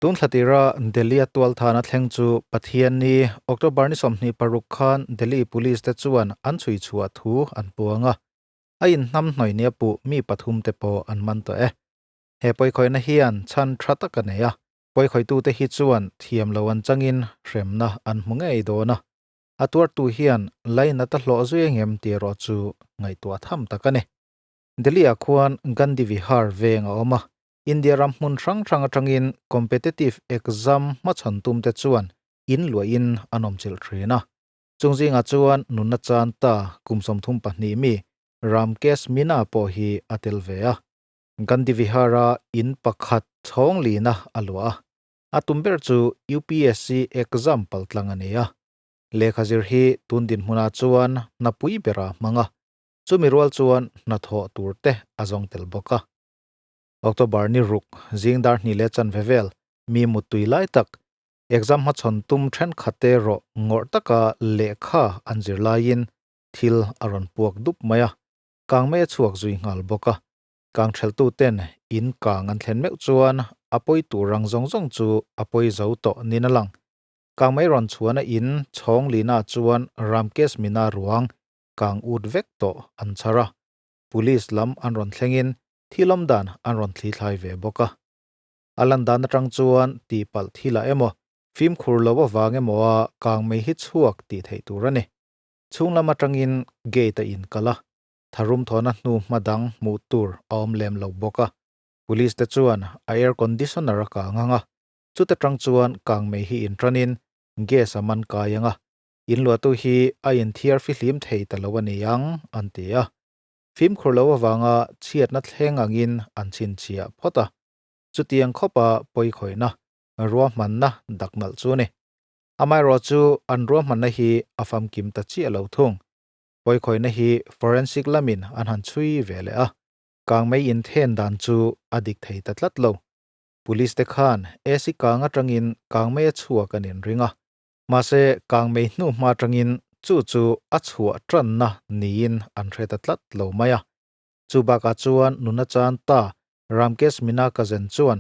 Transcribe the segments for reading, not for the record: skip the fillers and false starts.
Tun thla tira Delhi-a tualthana thleng chu Pathianni, October ni 26 khan Delhi Police te chuan an chhui chhuah thu an puang a, a inhnam hnawih nia puh mi pathum te pawh an man tawh e. He pawikhawihna hian chhan tha tak a nei a, pawikhawitute hi chuan thiam lo an changin hremna an hmu ngei dawn a, a tuartu hian lainat a hlawh zui engem tih erawh chu ngaihtuah tham tak a ni. Delhi-ah khuan Gandhi Vihar veng a awm a, India ram hmun hrang hrang atangin competitive exam hmachhawn tumte chuan in luahin an awm chilh thin a. Chung zingah chuan nunna chan ta kum 32 mi Ramkesh Meena pawh hi a tel ve a. Gandhi Vihar-a in pakhat chhawng lina a luah a. A tum ber chu UPSC exam paltlang a ni a. Lehkha zir hi tun dinhmunah chuan hnapui bera hmang a, chumi rual chuan hnathawh tur te a zawng tel bawk a. October ni ruk zing dar hnih leh chanve vel mi muttui lai tak exam hmachhawn tum thenkhat te erawh ngawrh taka lehkha an zir laiin thil a rawn puak dup mai a, kang mai a chhuak zui nghal bawk a. Kang theltu ten in kang an thlen meuh chuan a pawi tur ang zawng zawng chu a pawi zo tawh nin a lang. Kang mai rawn chhuahna in chhawng lina chuan Ramkesh Meena ruang kang ut vek tawh an chhar a, Police lam an rawn thlengin thil awm dan an rawn thli thlai ve bawk a. A lan dan atang chuan tihpalh thilah emaw, fimkhur lo avang emaw a kang mai hi chhuak tih theih tur a ni. Chhung lam atangin gate a inkal a, tharum thawhna hnu hma dang hmuh tur a awm lem lo bawk a. Police te chuan a air conditioner a kang ang a, chuta tang chuan kang mai hi intanin gas a man kai ang a, inluahtu hi a inthiar fihlim thei ta lo a ni ang, an ti a. Fimkhur lo avanga chhiatna thleng angin an chhinchhiah phawt a, chutiang khawpa pawikhawihna, ruahmanna dak nalh chu a ni. Amaherawh chu an ruahmanna hi a famkim ta chiah lo thung. Pawikhawihna hi forensic lamin an han chhui ve leh a, kangmei inthen dan chu a dik thei ta tlat lo. Police te khan AC kang atangin kangmei a chhuak an inring a, Mahse, kangmei hnu hma atangin chu chu a chhuah tanna niin an hre ta tlat lo mai a. Chu bakah chuan nuna chan ta Ramkesh Meena cousin chuan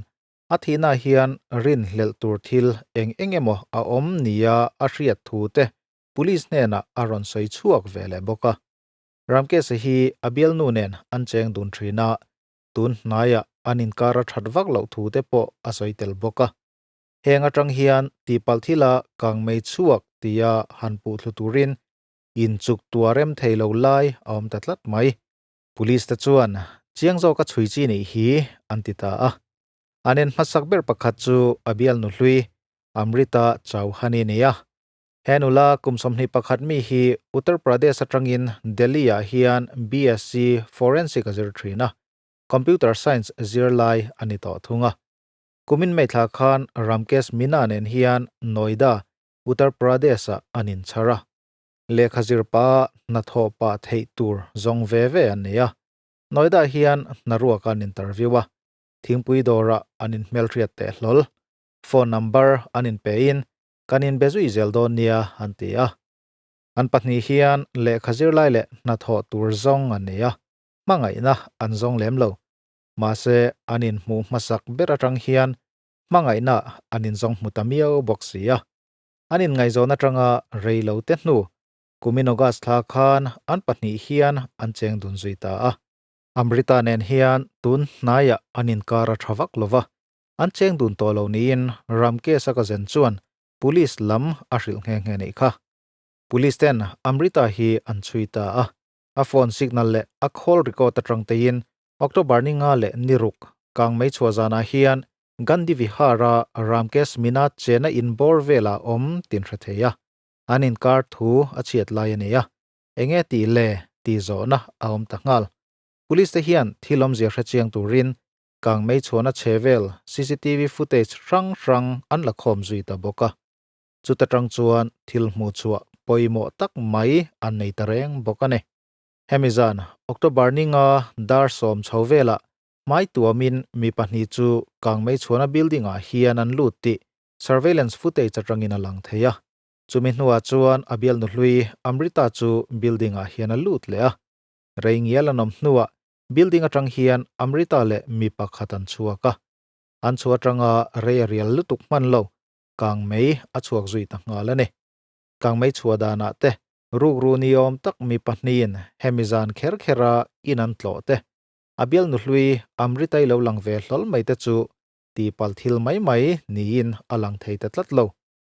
a thihnaah hian rinhlelh tur thil eng eng emaw a awm nia a hriat thu te police hnenah a rawn sawi chhuak ve leh bawk a. Ramkesh-a hi a bialnu nen an cheng dun thin a, tun hnaiah an inkar a that vak loh thu te pawh a sawi tel bawk a. Heng atang hian tihpalh thila kangmei chhuak tia han puh thlu turin inchuk tuah rem thei lo lai a awm ta tlat mai. Police te chuan chiang zawka chhui chi nih hi an ti ta a. An en hmasak ber pakhat chu a bialnu hlui Amrita Chauhan-i a ni a. He nula kum 21 mi hi Uttar Pradesh atangin Delhi-ah hian BSc Forensic a zir thin a, Computer Science zirlai a ni tawh thung a. Kumin May thla khan Ramkesh Meena nen hian Noida, Uttar Pradesh-ah an inchhar a. Lehkha zir pah hnathawh pah theih tur zawng ve ve an nei a. Noida hian hnaruak an interview a, thingpui dawrah an inhmelhriat teh hlawl. Phone number an inpein kan inbe zui zel dawn nia an ti a. An pahnih hian lehkha zirlai leh hnathawh tur zawng an nei a, hmangaihna an zawng lem lo. Mahse, an inhmuh hmasak ber atang hian hmangaihna an inzawng hmu ta miau bawk si a. An inngaihzawn atanga rei lo te hnu, kumin August thla khan an pahnih hian an cheng dun zui ta a. Amrita nen hian tun hnaiah an inkar a tha vak lo va, an cheng dun tawh lo niin Ramkesh-a ka zen chuan Police lam a hrilh nghe nghe neih kha. Police ten Amrita hi an chhui ta a. A phone signal leh a call record atang teiin October ni nga leh ni ruk kang mei chhuah zanah hian Gandhi Vihar-a Ramkesh Meena chena in bawr velah awm tin hre thei a, an inkar thu a chhiat lai a nei a, enge tih le tih zawhna a awm ta nghal. Police te hian thil awmzia hre chiang turin kang mei chhuahna chhe vel cctv footage hrang hrang an la khawm zui ta bawk a. Chuta tang chuan thil hmuh chhuah pawimawh tak mai an nei ta reng bawk a ni. Hemi zan, October ni nga dar 10 chho velah hmai tuamin mi pahnih chu kangmei chhuahna building ah hian an lut tih surveillance footage atangin a lang thei a. Chumi hnuah chuan a bialnu hlui Amrita chu building ah hian a lut leh a. Rei ngial an awm hnuah building atang hian Amrita leh mi pakhat an chhuak a. An chhuah atanga rei a rial lutuk hman lo, kang mei a chhuak zui ta nghal a ni. Kang mei chhuah danah te rukru ni awm tak mi pahnihin hemi zan kher khera in an tlawh te, a bialnu hlui Amritai lo lang ve hlawl mai te chu tihpalh thil mai mai niin a lang thei ta tlat lo.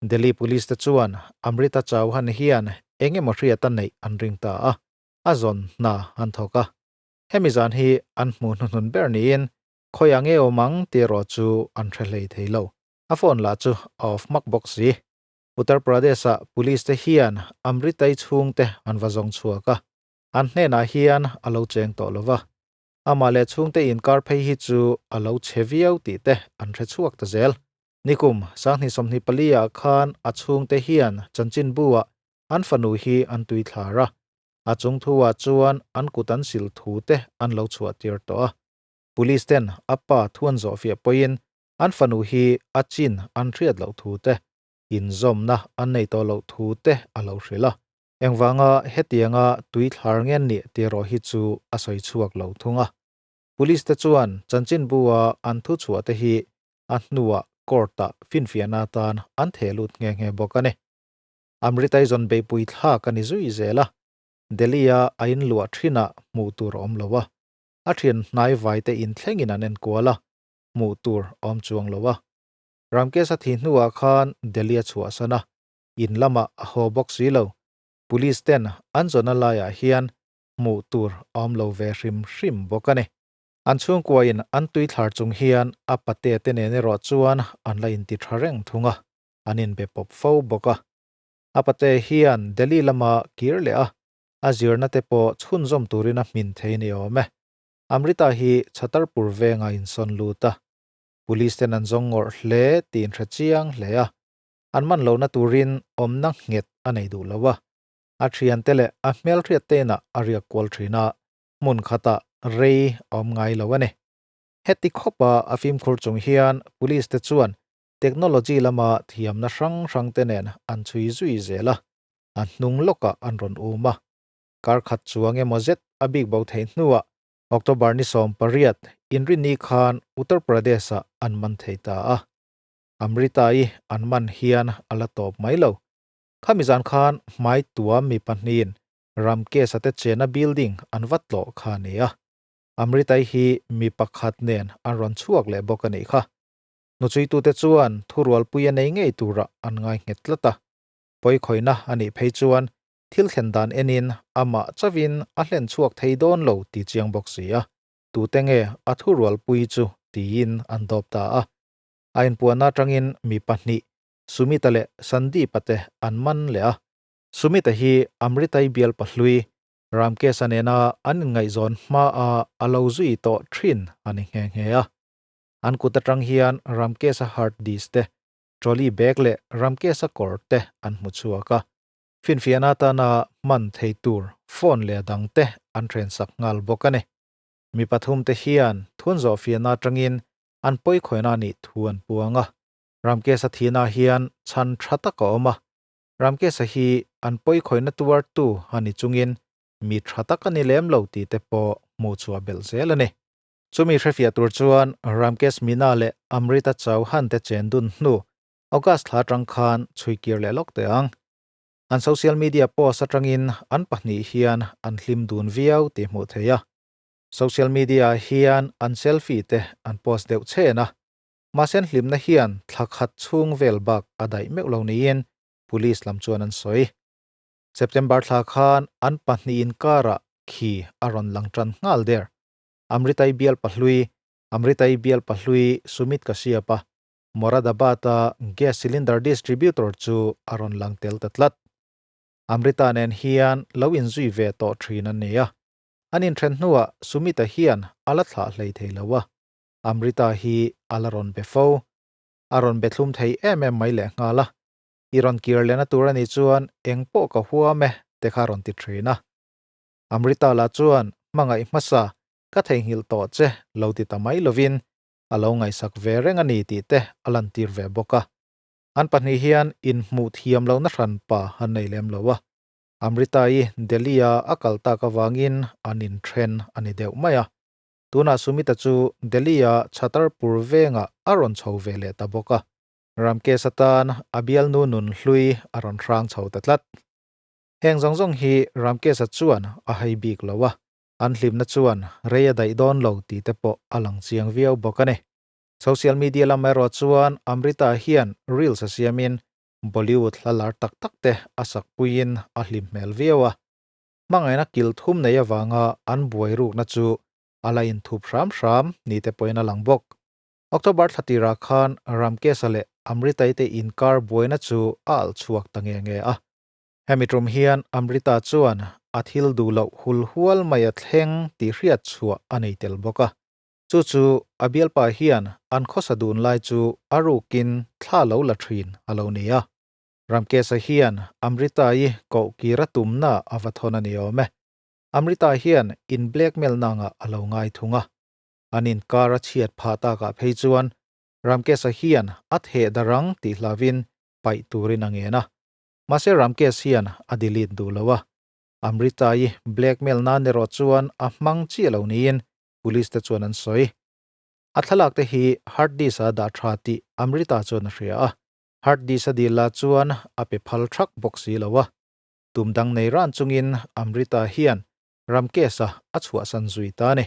Delhi Police te chuan Amrita Chauhan hian eng emaw hriat a neih an ring ta a, a zawn hna an thawk a. Hemi zan hi an hmuh hnuhnun ber niin khawiah nge awm ang tih erawh chu an hre hlei thei lo. A phone lah chu a off hmak bawk si. Uttar Pradesh-ah Police te hian Amritai chhungte an va zawng chhuak a, an hnenah hian a lo cheng tawh lo va. Amah leh chhungte inkar phei hi chu a lo chhe viau tih te an hre chhuak ta zel. Nikum 2024 ah khan a chhungte hian chanchinbu-ah an fanu hi an tui thlar a, a chung thu-ah chuan an kut an sil thu te an lo chhuah tir tawh a. Police ten a pa thu an zawhfiah pawhin an fanu hi a chin an hriat loh thu te, inzawmna an nei tawh loh thu te a lo hrilh a. Engvanga hetianga tui thlar ngen nih tih erawh hi chu a sawi chhuak lo thung a. Police te chuan chanchinbu-a an thu chhuah te hi a hnuah court-ah finfiahna atan an theh lut nghe nghe bawk a ni. Amritai zawn beihpui thlak a ni zui zel a, Delhi-a a inluah thinah hmuh tur a awm lo a, a thian hnai vaite inthlengin an enkual a, hmuh tur a awm chuang lo a. Ramkesa thih hnuah khan Delhi a chhuahsan a, in lamah a haw bawk si lo. Police ten an zawna laiah hian hmuh tur a awm lo ve hrim hrim bawk a ni. An chhungkuain an tui thlar chung hian a pate te nen erawh chuan an la inti tha reng thung a, an inbe pawp fo bawk a. A pate hian Delhi lama kir leh a, a zirna te pawh chhunzawm turin a hmin thei ni awm e. Amrita hi Chhatarpur venga insawn lut a, Police ten an zawng ngawrh hle tih inhre chiang hle a, an man lohna turin awmna nghet a nei duh lo a. A thiante leh a hmelhriat te inah a riak kual thin a, hmun khatah rei a awm ngai lo a ni. Heti khawpa a fimkhur chung hian Police te chuan technology lama thiamna hrang hrang te nen an chhui zui zel a, a hnung lawkah an rawn um a. Kar khat chuang emaw zet a bik bo theih hnuah October ni 18 inrinni khan Uttar Pradesh-ah an man thei ta a. Amrita-i an man hian a la tawp mai lo. Khami zan khan hmai tuam mi pahnihin Ramkesa te chena building an va tlawh kha a ni a. Amrita-i hi mi pakhat nen an rawn chhuak leh bawk a nih kha. Hnuchuitute chuan thurualpui a nei ngei turah an ngai nghet tlat a. Pawikhawihna a nih phei chuan thil thlen dan enin amah chauhin a hlen chhuak thei dawn lo ti chiang bawk si a, tute nge a thurualpui chu tiin an dawp ta a. A inpuahna atangin mi pahnih, Sumita leh Sandeep-a te an man leh a. Sumita hi Amritai bial pahlui, Ramkesa nena an inngaihzawn hmaa a lo zui tawh thin a ni nghe nghe a. An kut atang hian Ramkesa hard disk te, trolley bag leh Ramkesa kawr te an hmu chhuak a. Finfiahna atana hman thei tur phone leh a dang te an hren sak nghal bawk a ni. Mi pathum te hian thunzawh fiahna atangin an pawikhawina nih thu an puang a. Ramkesa thihna hian chhan tha tak a awm a. Ramkesa hi an pawikhawina tuartu a ni chungin mi tha tak a ni lem lo tih te pawh hmuh chhuah belh zel a ni. Chumi hrefiah tur chuan Ramkesh Meena leh Amrita Chauhan te chen dun hnu August thla atang khan chhui kir leh lawk teh ang. An social media post atangin an pahnih hian an hlim dun viau tih hmuh theih a. Social media ah hian an selfie te an post deuh chhen a. Mahse an hlimna hian thla khat chhung vel bak a daih meuh lo niin police lam chuan an sawi. September thla khan an pahnih inkarah khi a rawn lang tan nghal der. Amritai bial pahlui, Amritai bial pahlui Sumit Kashyap a Moradabad-a gas cylinder distributor chu a rawn lang tel ta tlat. Amrita nen hian lo inzui ve tawh thin an ni a. An inthen hnuah Sumita hian a la thlah hlei thei lo a, Amrita hi a la rawn be fo. A rawn be thlum thei em em mai lehnghal a, I rawn kir lehna tur a nih chuan eng pawh ka huam e te kha a rawn ti thin a. Amrita lah chuan hmangaih hmasa ka theihnghilh tawh che lo ti ta mai lovin a lo ngaihsak ve reng a ni tih te a lantir ve bawk a. An pahnih hian inhmuh thiam lohna hranpa an nei lem lo a. Amrita-i Delhi-a a kal tak avangin an inthen a ni deuh mai a. Tunah Sumita chu Delhi-a Chhatarpur vengah a rawn chho ve leh ta bawk a. Ramkesh atan a bialnu nun hlui a rawn hrang chho ta tlat. Heng zawng zawng hi Ramkesh-a chuan a hai bik lo a, an hlimna chuan rei a daih dawn lo tih te pawh a lang chiang viau bawk a ni. Social media lam erawh chuan Amrita hian reels a siamin Bollywood hla lar tak tak te a sakpuiin a hlim hmel viau a. Hmangaihna kil thum nei avanga an buai rukna chu a la inthup hram hram ni te pawhin a lang bawk. October thla tirah khan Ramkesa leh Amrita-i te inkar buaina chu a alh chhuak ta nge nge a. Hemi tum hian Amrita chuan a thil duh loh hul hual mai a thleng tih hriat chhuah a nei tel bawk a. Chu chu a bialpa hian an khawsa dun lai chu a rukin thla lo la thin a lo ni a. Ramkesa hian Amrita-i koh kir a tumna a va thawn a ni awm e. Amrita hian in blackmail nangah a lo ngai thung a. An inkar a chhiat phah takah phei chuan Ramkesa hian a theh darang tih hlavin paih turin a ngen a. Mahse Ramkesh hian a delete duh lo a. Amrita-i blackmail nan erawh chuan a hmang chiah lo niin Police te chuan an sawi. A thlalak te hi hard disk a dah tha tih Amrita chuan a hria a. Hard disk a dil lah chuan a pe phal thak bawk si lo a. Tum dang nei ran chungin Amrita hian Ramkesh-a a chhuahsan zui ta a ni.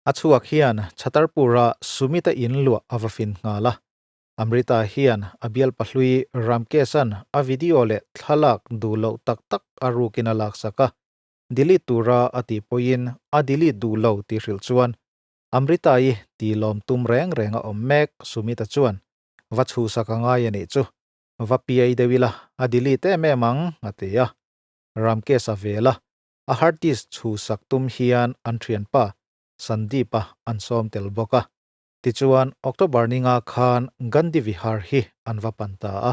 A chhuak hian Chhatarpur-a Sumit-a in luah a va fin nghal a. Amrita hian a bial pahlui Ramkesh-a'n a video leh thlalak duh loh tak tak a rukin a laksak a. Delete tura a tih pawhin a delete duh lo tih hrilh chuan Amrita-i tih lawm tum reng reng a awm mek Sumita chuan va chhuhsak a ngai a nih chu va piai deuh ila a delete em em ang a ti a. Ramkesh-a vela a hard disk chhuhsak tum hian an thianpa Sandeep-a an sawm tel bawk a. Tichuan October ninga khan Gandhi Vihar hi an va pan ta a.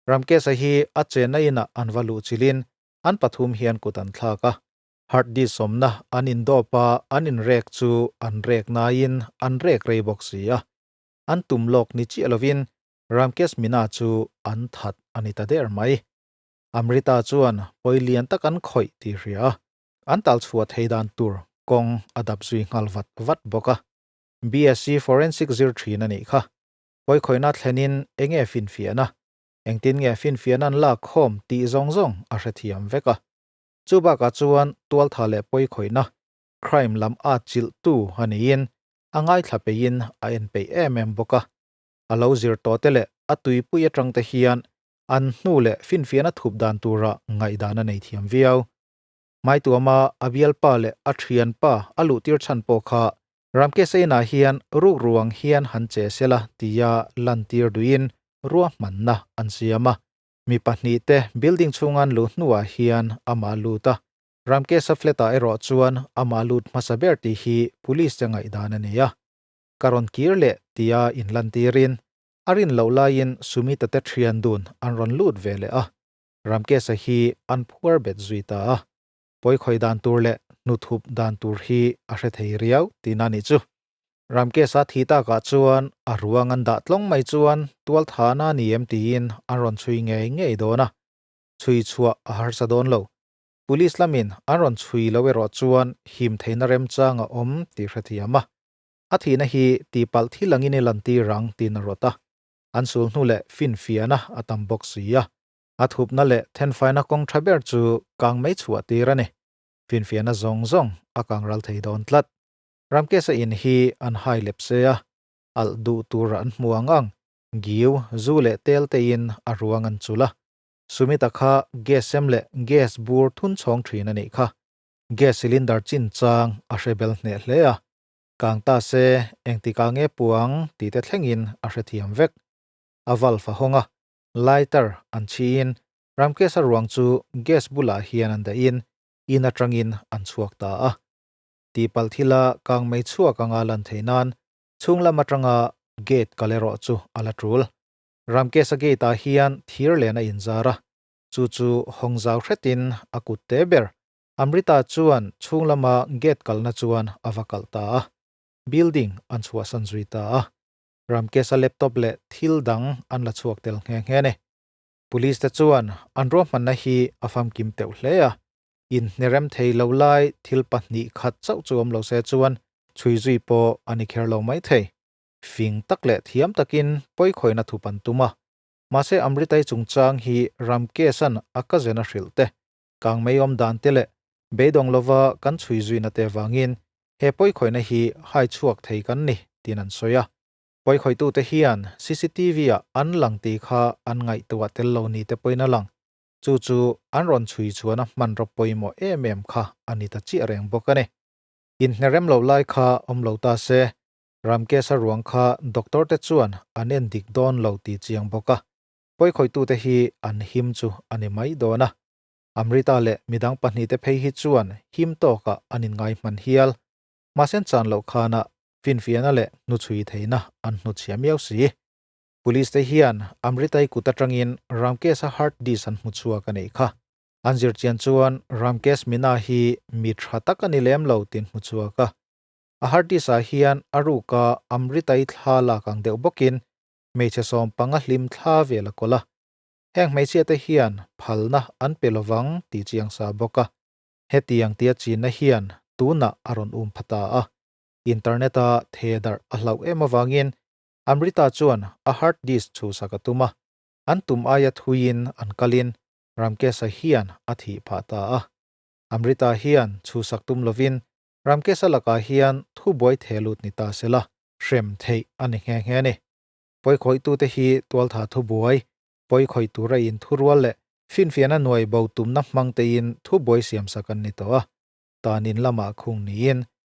Ramkesh-a hi a chenna inah an va luh chilhin An pathum hian kut an thlak a, hard disk sawmna an indawp a, an inrek chu an rek naiin an rek rei bawk si a. An tum lawk ni chiah lovin Ramkesh Meena chu an that a ni ta der mai. Amrita chuan pawi lian tak an khawih tih hria a, an tal chhuah thei dan tur kawng a dap zui nghal vat vat bawk a. BSc Forensic zir thin a nih kha. Pawi khawihna thlenin enge finfiahna Engtin nge finfiahna an lak khawm tih zawng zawng a hrethiam vek a. Chu bakah chuan tualtha leh pawikhawihna, crime lam a chilhtu a niin a ngaithla peihin a en peih em em bawk a. A lo zir tawh te leh a tuipui atang te hian an hnu leh finfiahna thup dan tura ngaihdan a nei thiam viau. Hmaituama a bialpa leh a thianpa a luhtir chhan pawh kha Ramkesaina hian rukruang hian han che sela tia lantir duhin ruahmanna an siam a. Mi pahnihte building chhunga an luh hnuah hian amah lut a. Ramkesa flat-ah erawh chuan amah lut hmasa ber tih hi police te ngaihdan a ni a. Ka rawn kir leh tia inlantirin a rin loh laiin Sumita te thian dun an rawn lut ve leh a. Ramkesa hi an phuar bet zui ta a. Pawikhawih dan tur leh hnuthup dan tur hi a hre thei riau tihna a nih chu. Ramkesa thi takah chuan a ruang an dah tlawng mai chuan tualthahna a ni em tiin an rawn chhui ngei ngei dawn a, chhui chhuah a harsa dawn lo. Police lamin an rawn chhui lo erawh chuan him theihna remchang a awm tih hrethiam a. A thihna hi tihpalh thil angin i lantir ang tiin a rawt a. An sul hnu leh finfiahna a tam bawk si a. A thupna leh thenfaina kawng tha ber chu kang mai chhuah tir a ni. Finfiahna zawng zawng a kang ral thei dawn tlat. Ramkesa in hi an hai lep se a, alh duh tur an hmu ang ang, giu, zu leh tel tein a ruang an chul a. Sumita kha gas sem leh gas bur thun chhawng thin a nih kha. Gas cylinder chin chang a hre bel hneh hle a. Kang ta se engtikah nge puang tih te thlengin a hrethiam vek. A valve a hawng a, Lighter an chhiin Ramkesa ruang chu gas bulah hian an dahin in atangin an chhuak ta a. Tihpalh thila kang mei chhuak anga lan theih nan chhung lam atanga gate kal erawh chu a la tul. Ramkesa gate ah hian thir len a inzar a, chu chu hawng zau hretin a kut te ber Amrita chuan chhung lama gate kalna chuan a va kalh ta a. Building an chhuahsan zui ta a. Ramkesa laptop leh thil dang an la chhuak tel nghe nghe a ni. Police te chuan an ruahmanna hi a famkim teuh hle a, inhnerem thei lo lai thil 2 khat chauh chu awm lo se chuan Chhui zui pawh a ni kher lo maithei. Fing tak leh thiam takin pawikhawina thup an tum a. Mahse Amritai chungchang hi Ramkesh-a'n a cousin a hrilh te, kangmei awm dan te leh beidawng lova kan chhui zuina te vangin he pawikhawina hi hai chhuak thei kan ni tiin an sawi a. Pawikhawitute hian CCTV-ah an lang tih kha an ngaihtuah tel lo ni te pawhin a lang. Chu chu an rawn chhui chhuahna hmanraw pawimawh em em kha a ni ta chiah reng bawk a ni. Inhnerem lo lai kha awm lo ta se, Ramkesa ruang kha doctor te chuan an en dik dawn lo tih chiang bawk a, pawikhawitute hi an him chu a ni mai dawn a. Amrita leh midang pahnihte phei hi chuan him tawkah an inngai hman hial. Mahse chan loh khanah finfiahna leh hnuchhui theihna an hnuchhia miau si. Police te hian Amritai kut atangin Ramkesa hard disk an hmu chhuak a neih kha. An zirchian chuan Ramkesh Meena hi mi tha tak a ni lem lo tih an hmu chhuak a. A hard disk ah hian a ruka Amritai thla lak ang deuh bawkin hmeichhe sawmpanga hlim thla vel a kawl a. Heng hmeichhia te hian phalna an pe lovang tih chiang sa bawk a. Hetiang tia chinna hian tunah a rawn um pha ta a. Internet-a the darh a hlauh em avangin Amrita chuan a hard disk chhuhsak a tum a, an tum aia thuiin an kalin Ramkesa hian a thih phah ta a. Amrita hian chhuhsak tum lovin Ramkesa lakah hian thubuai the lut ni ta sela hrem theih a ni nghe nghe a ni. Pawikhawitute hi tualtha thubuai, pawikhawih tura inthurual leh finfiahna nuai bo tumna hmang tein thubuai siamsak an ni tawh a. Tanin lamah khung niin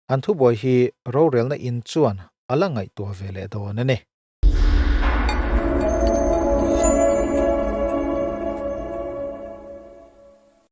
an thubuai hi rorelna in chuan a la ngaihtuah ve leh dawn a ni.